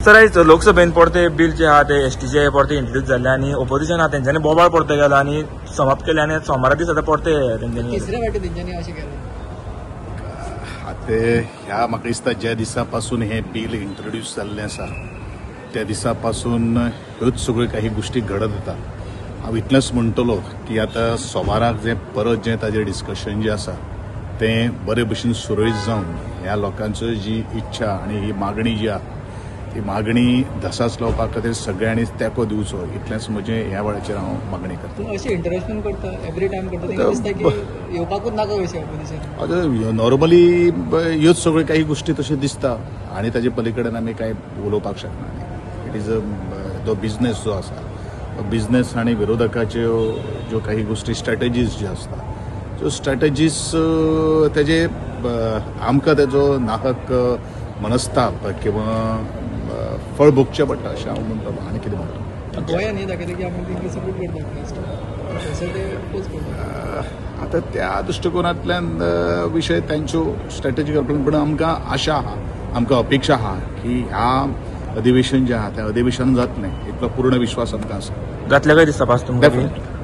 Sir आयज लोकसभेन परते bill जे आहा ते एसटीचे परते इंट्रोड्यूस जाल्ले आनी ओपोजिशन आहा तेंच्यांनी बोबाळ परतो केला आनी समाप्त केले आनी सोमारा दीस आतां परते तेंच्यांनी तिसऱ्या फावटी तेंच्यांनी अशें केलें. आतां ह्या म्हाका दिसता ज्या दिसा पासून हें बील इंट्रोड्यूस जाल्लें आसा त्या दिसा पासून ह्योच सगळ्यो काही गोश्टी घडत येता. हांव इतलेंच म्हणटलो की आतां सोमाराक जें परत जें ताजें डिस्कशन जें आसा तें बरे भशेन सुरळीत जावन ह्या लोकांचो जी इच्छा आनी ही मागणी जी आहा ती मागणी धसास लावपा खातीर सगळ्यांनी तेंको दिवचो इतलेंच म्हजें ह्या वेळाचेर हांव मागणी करता. अशें इंटरेक्शन करता एवरी टायम करता तेंकां दिसता की येवपाकूच नाका कशें ऑपोजिशन. आतां नॉर्मली ह्योच सगळ्यो काही गोश्टी तश्यो दिसता आनी ताजे पलीकडेन आमी कांय उलोवपाक शकना. It is a जो बिजनेस जो आसा बिजनेस आनी विरोधकाच्यो ज्यो काही गोश्टी स्ट्रॅटजीज ज्यो आसता त्यो स्ट्रॅटजीज तेजे आमकां तेजो नाहक मनस्ताप किंवा फळ भोगचें पडटा अशें हांव म्हणटलो आनी कितें म्हणटलो. गोंयान हें दाखयता की आमी तेंकां सपोर्ट करता थंयसर ते अपोज करता. आतां त्या दृश्टिकोनांतल्यान विशय तांच्यो स्ट्रॅटजी करपाक, पूण आमकां आशा आहा, आमकां अपेक्षा आहा की ह्या अधिवेशन जें आहा तें अधिवेशन जातलें इतलो पूर्ण विश्वास आमकां आसा. जातलें काय दिसता पास तुमकां?